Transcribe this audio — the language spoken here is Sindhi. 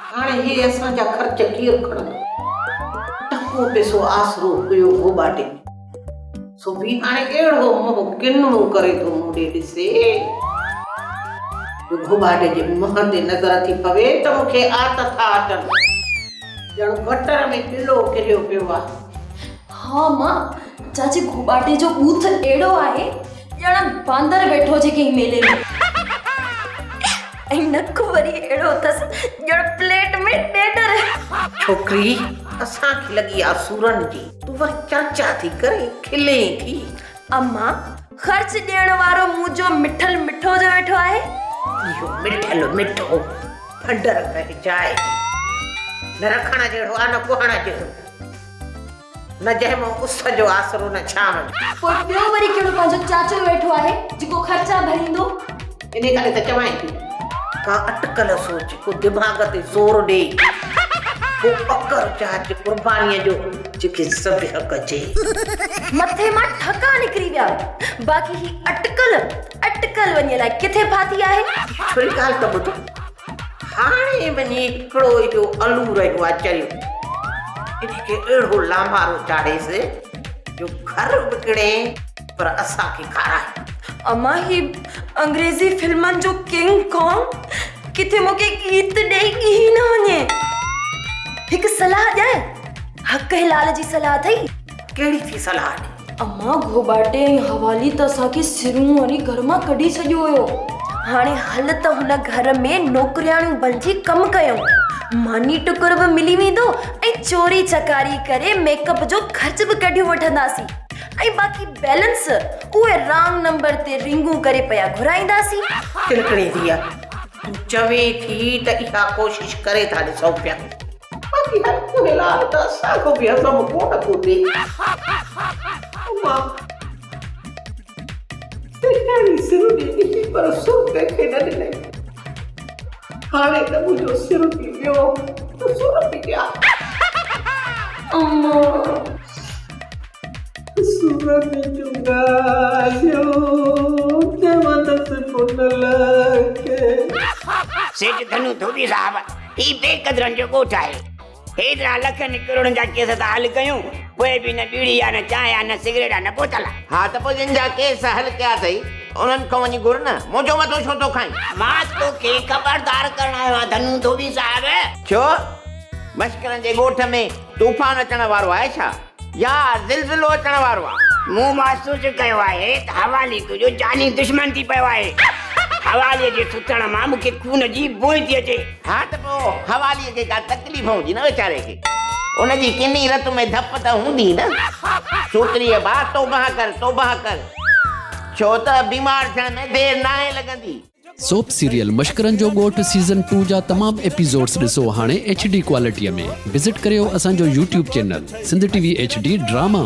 هاڻي هي اسان جا خرچ ڪير کڻندو؟ ٽڪو پئسو آسرو هيو گهوٻاٽي ۾، سو به هاڻي اهڙو منهن ڪنو ڪري ٿو مون ڏي ڏسي، جو گهوٻاٽي جي منهن تي نظر ٿي پوي ته مون کي آت ٿا اچن، ڄڻ گٽر ۾ ٻلو ڪريو پيو آ. ها مان، چاچي گهوٻاٽي جو ٻوٿ اهڙو آهي، ڄڻ باندر ويٺو هجي ڪنهن ميلي ۾. ۽ نڪ وري اهڙو اٿس ڄڻ پليٽ ۾ ڏيڏر. ڇوڪري، اسان کي لڳي آ سورن جي، تون وري چرچا ٿي ڪرين، کلين ٿي. اما، خرچ ڏيڻ وارو مون جو مٺل مٺو جو ويٺو آهي. اهو مٺل مٺو ڦنڊر ڪنهن جاء تي نه رکڻ جهڙو آ نه ڪهڻ جهڙو. نه جنهن مان اس جو آسرو نه ڇانو جو. پوء ٻيو وري ڪهڙو پنهنجو چاچو ويٺو آهي جيڪو خرچا ڀريندو. انهي ڪري ته چوانء ٿي ڪا اٽڪل سوچ، ڪو دماغ تي زور ڏي، ڪو اڪر چاچ قربانيء جو جنهن کي ذبح ڪجي. مٿي مان ٺڪا نڪري ويا، باقي هي اٽڪل، اٽڪل وڃي الائي ڪٿي ڦاٿي آهي. ڇوري ڳالهه ته ٻڌ. هاڻي وڃي هڪڙو اهو الو رهيو آ چريو. ان کي اهڙو لامارو چاڙهيس جو گهر وڪڻي پر اسان کي کارائي. اما هي انگريزي فلمن جو ڪنگ ڪانگ ڪٿي مون کي ڳيت ڏئي ڳيهي نه وڃي. هڪ صلاح ڏيانء؟ حق حلال جي صلاح اٿئي؟ ڪهڙي ٿي صلاح ڏي؟ اما گهوٻاٽي ۽ حوالي ته اسان کي سرون هڻي گهر مان ڪڍي ڇڏيو هيو. هاڻي هل ته هن گهر ۾ نوڪرياڻيون بڻجي ڪم ڪيون. ماني ٽڪر به ملي ويندو ۽ چوري چڪاري ڪري ميڪ اپ جو خرچ به ڪڍيون وٺنداسين ۽ باقي بيلنس اهي رانگ نمبر تي رنگون ڪري پيا گهرائينداسين. تلڪڻي ڌيء، تون چوين ٿي ته اها ڪوشش ڪري ٿا ڏسون پيا. باقي هر ڪو هلال ته اسان کان به هضم ڪونه ٿو ٿئي. اما سيٺياڻي سر ڏني پر سر ڪنهن کي نه ڏنائين. هاڻي ته منهنجو سر به ويو ته سر به ويا. اما سورن جون ڳالهيون چوندس پنهل کي. سيٺ ڌنو ڌوٻي صاحب هي بي قدرن جو ڳوٺ آهي. هيترا لکن ڪروڙن جا ڪيس ٿا حل ڪيون، پوء به نه ٻيڙي آ، نه چانهه آ، نه سگريٽ آ، نه بوتل آ. ها ته پوء جن جا ڪيس حل ڪيا اٿئي، انهن کان وڃي گهر نه، منهنجو مٿو ڇو ٿو کائين؟ مان توکي خبردار ڪرڻ آيو آهيان ڌنو ڌوٻي صاحب. ڇو؟ مشڪرن جي ڳوٺ ۾ طوفان اچڻ وارو آهي ڇا؟ يا زلزلو اچڻ وارو آ. مون محسوس ڪيو آهي ته حوالي تنهنجو جاني دشمن ٿي پيو آهي. حواليء جي سٿڻ مان مون کي خون جي بوء ٿي اچي. ها ته پوء حواليء کي ڪا تڪليف هوندي نه ويچاري کي. ان جي ڪني رت ۾ ڌپ ته هوندي نه. سوتريء ڀاء توبهه ڪر، توبهه ڪر. ڇو ته بيمار ٿيڻ ۾ دير ناهي لڳندي. سوپ سيريل مشڪرن جو ڳوٺ سيزن ٽو جا تمام ايپيسوڊس ڏسو هاڻي ايڇ ڊي ڪوالٽي ۾ وزٽ ڪريو اسان جو YouTube channel Sindh T V H D drama.